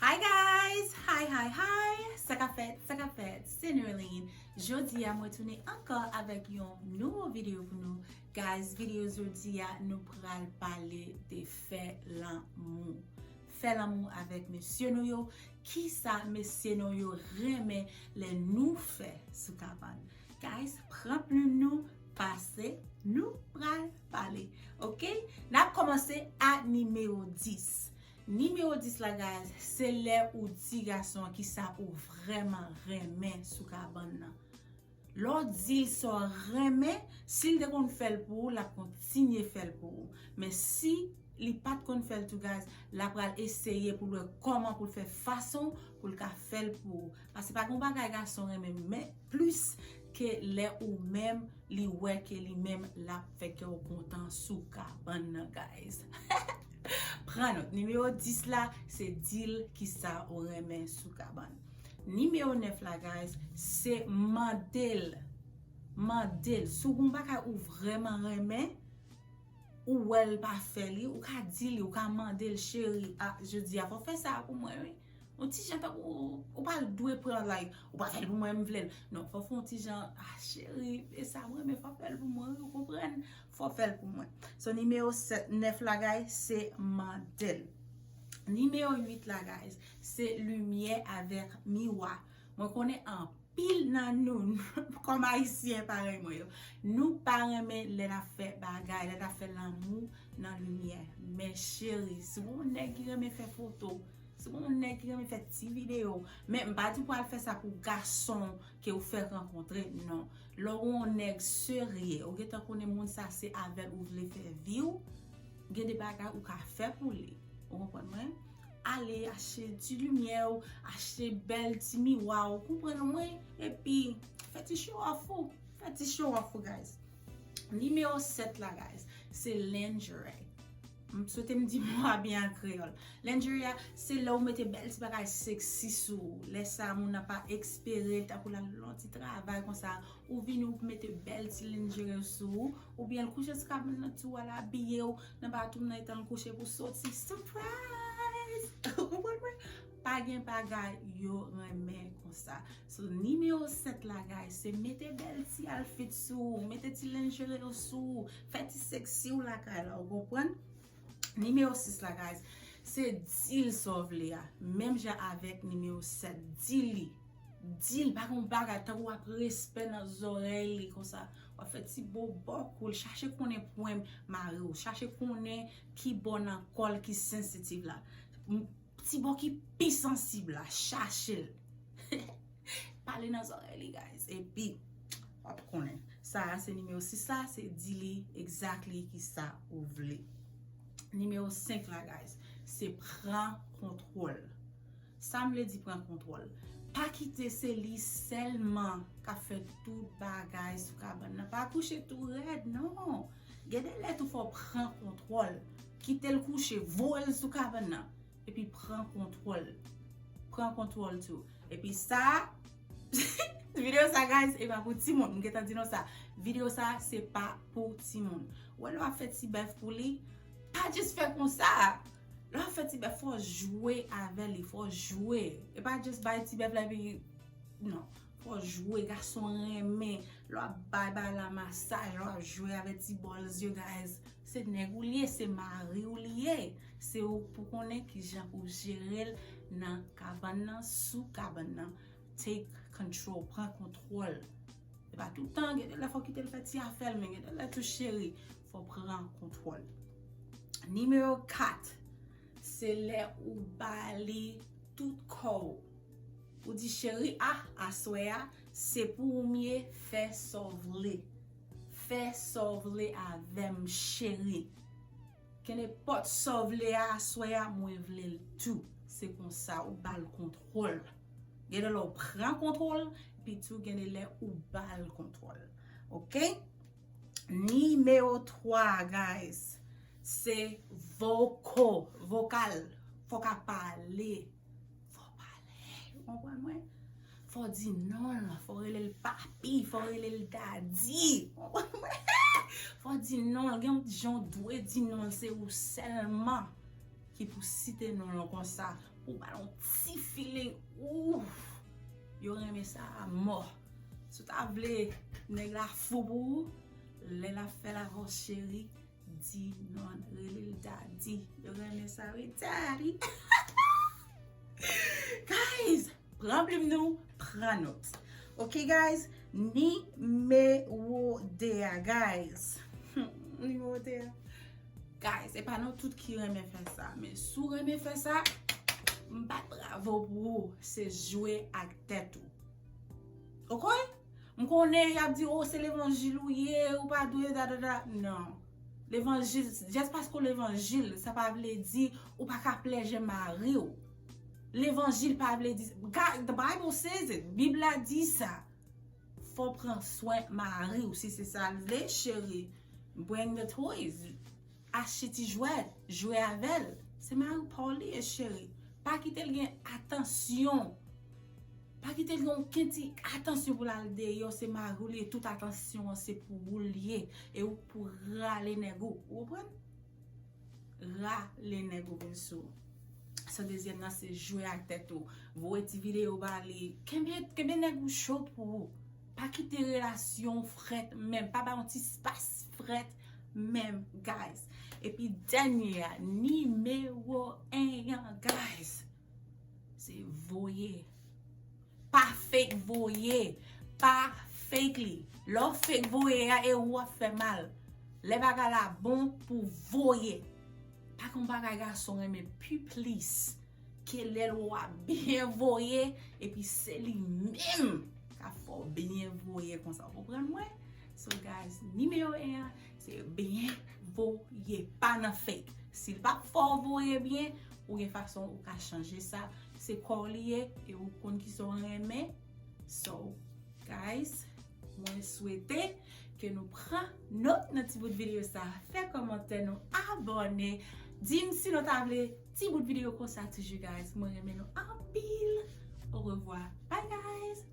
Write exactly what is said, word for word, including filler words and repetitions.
Hi guys! Hi, hi, hi! Sa k ap fèt? Sa k ap fèt? Se Nerline. Jodi a, mwen tounen ankò avèk yon nouvo videyo pou nou. Guys, videyo jodi a, nou pral pale de fè lanmou. Fè lanmou avèk mesye nou yo. Kisa mesye nou yo renmen lè nou fè sou kabann? Guys, pran plim nou, pase, nou pral pale. Oke? N ap kòmanse a nimewo dis. Nimewo dis la, guys, se lè ou di gason an kisa ou vrèman renmen sou kabann nan. Lè w di l sa w renmen, si l te konn fè l pou ou, l ap kontinye fè l pou ou. Men si li pa t konn fè l tou, guys, l ap pral eseye pou l wè kòman pou l fè fason pou l ka fè l pou ou. Paske pa gen yon bagay gason renmen men plis ke lè ou menm li wè ke li menm l ap fè kè w kontan sou kabann nan, guys. Pran nòt, nimewo dis la, se di l kisa ou renmen sou kabann. Nimewo nèf la, guys, se mande l. Mande l. Si w gen yon bagay ou vrèman renmen, ou wè l pa fè li, ou ka di li, ou ka mande l, cheri, a, jodi a, fò w fè sa pou mwen, wi. Yon ti jan tankou ou pa dwe pran, like, ou pa fè l pou mwen, m vle l. Non, fò w fè yon ti jan, a, cheri, e sa mwen, men fò w fè l pou mwen, wi, ou konprann? Fò w fè l pou mwen. So, nimewo sèt, nèf la, guys, se mande l. Nimewo uit la, guys, se limyè avèk miwa. Mwen konnen anpil nan nou, kòm Ayisyen parèy mwen yo, nou pa renmen lè n ap fè bagay, lè n ap fè lanmou nan limyè. Men cheri, si w yon nèg ki renmen fè foto, si w yon nèg ki renmen fè ti videyo, men m pa di pou al fè sa pou gason ke w fèk rankontre, non. Lè w yon nèg serye, ou gentan konnen moun sa se avè l ou vle fè vi w, gen de bagay ou ka fè pou li. Ou konprann mwen? Ale achte ti limyè w, achte bèl ti miwa w, konprann mwen? Epi, fè ti show off ou. Fè ti show off ou, guys. Nimewo sèt la, guys, se lingerie. M swete m di mo a byen an kreyòl. Lingerie a, se lè w mete bèl ti bagay seksi sou ou. Lè sa, moun nan pa espere l, tankou l al nan yon ti travay konsa, ou vini, ou mete bèl ti lingerie sou ou, oubyen l kouche sou kabann nan tou, al abiye w, nan batou nan etan l kouche pou soti. Surprise! Ou konprann mwen? Pa gen bagay yo renmen konsa. So, nimewo sèt la, guys, se mete bèl ti outfit sou ou, mete ti lingerie yo sou ou, fè ti seksi w lakay la, ou konprann? Nimewo sis la, guys, se di l sa w vle a. Menm jan avèk nimewo sèt, di li. Di l, pa gen yon bagay, tankou w ap respè nan zòrèy li konsa. W ap fè ti bòbò kou l, chache konnen pwen mari w, chache konnen ki bò nan kò l ki sansitiv la. M, ti bò ki pi sansib la, chache l. Pale nan zòrèy li, guys. Epi, w ap konnen. Sa a se nimewo sis la, se di li exactly kisa ou vle. Nimewo senk la, guys, se pran kontwòl. Sa m vle di pran kontwòl. Pa kite se li sèlman k ap fè tout bagay sou kabann nan. Pa kouche tou rèd, non. Gen de lè tou fò w pran kontwòl. Kite l kouche, voye l sou kabann nan. Epi pran kontwòl. Pran kontwòl tou. Epi sa, videyo sa, guys, e pa pou timoun. M gentan di nou sa. Videyo sa, se pa pou timoun. Ou wè lè w ap fè ti bèf pou li, pa just fè konsa. Lè w ap fè ti bèf, fò w jwe avè li, fò w jwe. E pa just bay ti bèf la epi, non. Fò w jwe, gason renmen. Lè w ap bay, bay la masaj, lè w ap jwe avè ti bòl zye, guys. Se nèg ou li ye, se mari w li ye. Se ou pou konnen kijan pou jere l nan kabann nan, sou kabann nan. Take control, pran kontwòl. E pa tout tan, gen de lè fò w kite l fè ti afè l, men gen de lè tou cheri, fò w pran kontwòl. Nimewo kat, se lè ou ba li tout kò w. Ou di, cheri, a, aswè a, se pou ou m ye, fè sa w vle. Fè sa w vle avè m, cheri. Kenenpòt sa w vle a, aswè a, mwen vle l tou. Se konsa ou ba l kontwòl. Gen de lè w pran kontwòl, epi tou gen de lè ou ba l kontwòl. Oke? Nimewo twa, guys, se voko, vokal. Fò w ka pale. Fò w pale. Ou konprann mwen? Fò w di non l. Fò w rele l papi. Fò w rele l dadi. Ou konprann mwen? Fò w di non l. Gen yon jan w dwe di non l. Se ou sèlman ki pou site non l konsa. Ou ba l yon ti feeling. Ouf. Yo renmen sa a mò. Si w ta vle nèg la fou pou ou, lè l ap fè l avè w, cheri, di non, rele l daddy. Yo renmen sa wi, daddy. Guys, pran plim nou, pran nòt. Ok guys, nimewo de a guys. Nimewo de a. Guys, e pa nou tout ki renmen fè sa, men si w renmen fè sa, m bat bravo pou ou, se jwe ak tèt ou. Ok? M konnen y ap di, oh, se levanjil ou ye, ou pa dwe, da, da, da. Non. Levanjil, just paske w levanjil, sa pa vle di ou pa ka plèje mari w. Levanjil pa vle di, God, the Bible says it. Bib la di sa. Fò pran swen mari w, si se sa l vle, cheri. Bring the toys. Achte ti jwèt, jwe avè l. Se mari w pa w li ye, cheri. Pa kite l gen atansyon. Pa kite l gen okenn ti atansyon pou l al deyò, se mari w li ye, tout atansyon an se pou ou l ye. E ou pou rale nèg ou. Ou konprann? Rale nèg ou vin sou. Sa dezyèm nan se jwe ak tèt ou. Voye ti videyo ba li. Kenbe, kenbe nèg ou cho pou ou. Pa kite relasyon frèt menm. Pa ba yon ti spas frèt menm, guys. Epi dènye a, nimewo en an, guys. Se voye. Pa fake voye. Pa fake li. Lè w fake voye a, e ou ap fè mal. Lè bagay la bon pou voye. Pa gen yon bagay gason renmen pi plis ke lè l wè w ap byen voye, epi se li menm k ap fè w byen voye konsa. Ou konprann mwen? So guys, nimewo en an, se byen voye, pa nan fake. Si l p ap fè w voye byen, ou gen fason ou ka chanje sa. Se kò w li ye, e ou konn kisa w renmen. So, guys, mwen swete ke nou pran nòt nan ti bout videyo sa. Fè kòmantè nou, abòne. Di m si nou ta vle ti bout videyo konsa toujou, guys. Mwen renmen nou anpil. Orevwa. Bye, guys.